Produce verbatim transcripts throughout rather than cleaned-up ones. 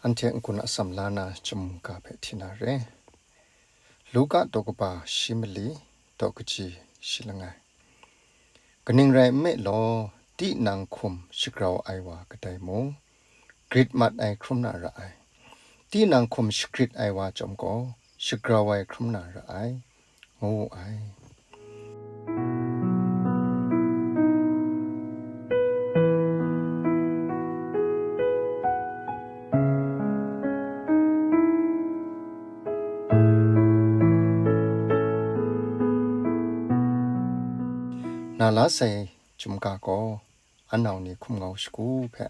Anhte n-gun atsam la na chyum ga hpe hti na re. Luka daw kaba shi mali, daw kaji shi langai. Kaning rai nme law, tinang hkum shagrau ai wa kadai mung, grit mat ai hkrum na ra ai. Tinang hkum shagrit ai wa chyawm gaw, shagrau ai hkrum na ra ai, ngu wu ai. Na la sai chyum ga gaw, anau ni hkum ngau shagu hpe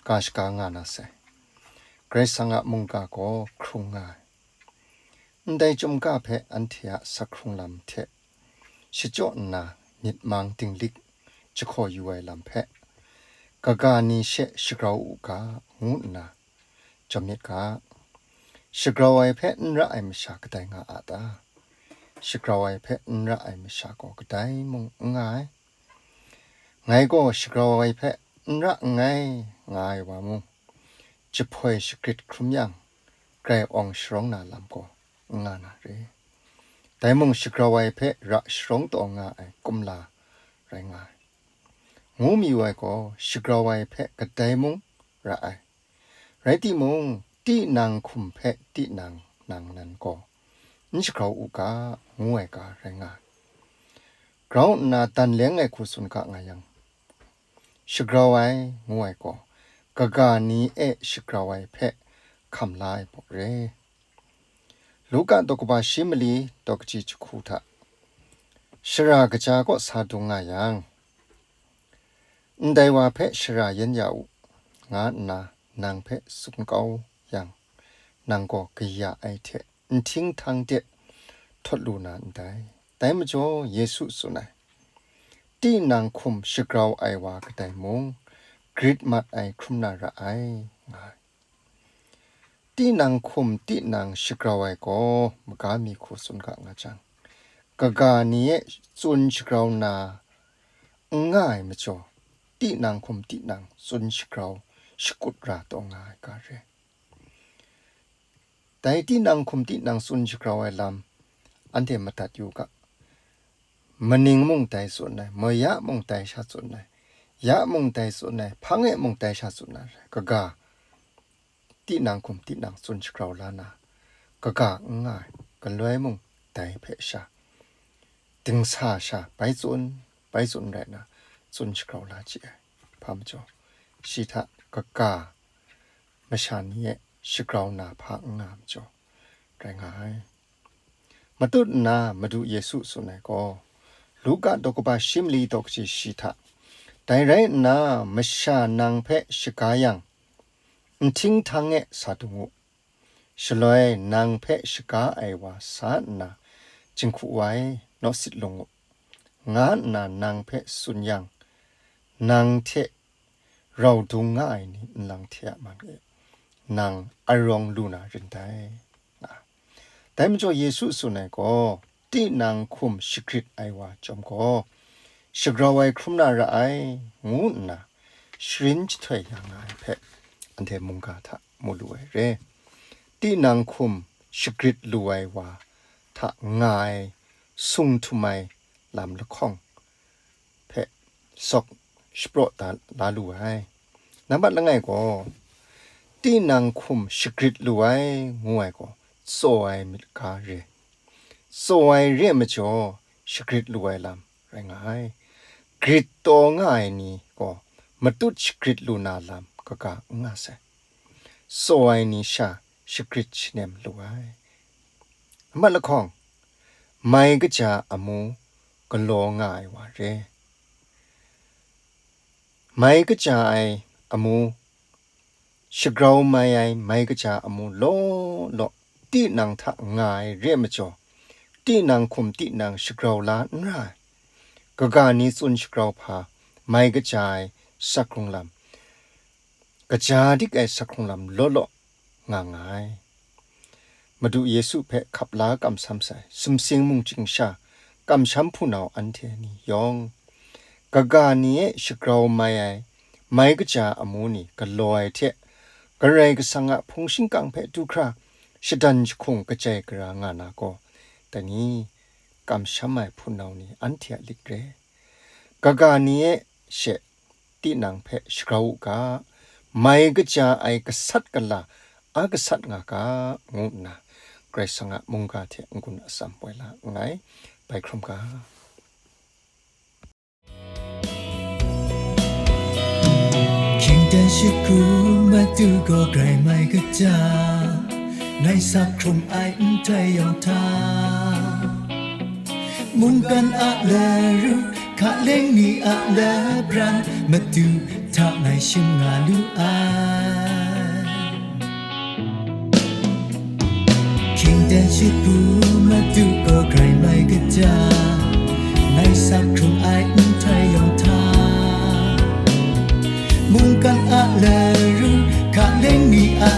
ga shaga nga na sai. Karai Kasang a mungga gaw hkrung nga ai. Ndai chyum ga hpe anhte a sak hkrung lam hte shachyaw nna myit mang dinglik jahkaw yu ai lam hpe, kaga ni she shagrau u ga, ngu nna jawm myit ga. Shagrau ai hpe n ra ai masha kadai nga a ta? Shagrau ai hpe n ra ai masha gaw kadai mung n nga ai. Ngai gaw shagrau ai hpe n ra nngai, nga ai wa mung, jahpoi shagrit hkrum yang, grai awng sharawng na lam gaw n nga na re. Dai mung shagrau ai hpe ra sharawng taw nga ai kumla rai nga ai, ngu mayu ai gaw, shagrau ai hpe kadai mung ra ai. Rai timung, tinang hkum hpe tinang nang nan gaw n shagrau u ga, ngu ai ga rai nga ai. Grau nna dan leng ai hku tsun ga nga yang, shagrau ai, ngu ai gaw, kaga ni e shagrau ai hpe hkam la ai baw re. Luka daw kaba shi mali, daw kaji jahku hta, shara kaja kaw sa dung nga yang, ndai wa hpe shara yen ya u, nga nna nang hpe tsun kau yang, nang gaw kaya ai hte nhting htang de htawt lu na ndai. Dai majaw Yesu tsun ai, tinang hkum shagrau ai wa kadai mung, grit mat ai hkrum na ra ai, nga ai. Tinang hkum tinang shagrau ai gaw maga mi hku tsun ga nga jang, kaga ni e tsun shagrau na n nga ai majaw, tinang hkum tinang tsun shagrau shakut ra taw nga ai ga re. Dai tinang hkum tinang tsun shagrau ai lam anhte madat yu ga. Maning mung dai tsun ai, maya mung dai sha tsun ai, ya mung dai tsun ai, hpang e mung dai sha tsun ai, kaga tinang hkum tinang tsun shagrau la na, kaga n nga ai, galoi mung dai hpe sha, dingsa sha bai tsun, bai tsun rai na, tsun shagrau la chye ai. Hpa majaw, shi hta kaga masha ni e shagrau na hpa n nga majaw, rai nga ai. Matut nna Madu Yesu tsun ai gaw, Luka daw kaba shi mali daw kaji shi hta, dai rai nna, masha nang hpe shaga yang, nhting htang e sa dung u. Shaloi nang hpe shaga ai wa sa nna, jinghku wa e, naw sit lung u, nga nna nang hpe tsun yang, nang hte rau dung nga ai ni nlang hte a man e, nang arawng lu na rin dai, nga. Dai majaw Yesu tsun ai gaw, tinang hkum shagrit ai wa chyawm gaw, shagrau ai hkrum na ra ai, ngu nna sharin jahtoi ya nga ai hpe, anhte mungga hta mu lu ai re. Tinang hkum shagrit lu ai wa hta nga ai, sung htum ai lam lahkawng hpe sawk shapraw da la lu ai. Nambat langai gaw, tinang hkum shagrit lu ai, ngu ai gaw, tsaw ai myit ga re. Tsaw ai re majaw, shagrit lu ai lam rai nga ai. Grit taw nga ai ni gaw, matut shagrit lu na lam kaga n nga sai. Tsaw ai ni sha shagrit shanem lu ai. Amat lahkawng, mai kaja amu galaw nga ai wa re. Mai kaja ai amu, shagrau mai ai mai kaja amu law law, tinang hta nga ai re majaw, tinang hkum tinang shagrau la n ra ai. Kaga ni tsun shagrau hpa, mai kaja ai sakrung lam, kaja dik ai sakrung lam law law nga nga ai. Madu Yesu hpe hkap la kamsham sai, sumsing mungchying sha, kamsham hpunau anhte ni yawng, kaga ni e shagrau mai ai, mai kaja amu ni galaw ai hte, Karai Kasang a hpung shingkang hpe du hkra shadan jahkung kajai gara nga na gaw, dai ni, kamsham ai hpunau ni anhte a lit re. Kaga ni e she tinang hpe shagrau u ga, mai kaja ai gasat gala a gasat nga ga, ngu nna Karai Kasang a mungga hte n-gun atsam poi la nngai. Bai hkrum ga. Hkying dan shagu madu gaw grai mai kaja, ngai sa hkrung ai nhtoi yawng hta, mungkan a laru, hkaleng ni a labran, madu hta ngai shim nga lu ai. Hkying dan shagu madu gaw grai mai kaja, ngai sa hkrung ai nhtoi yawng hta, mungkan a laru, hkaleng ni a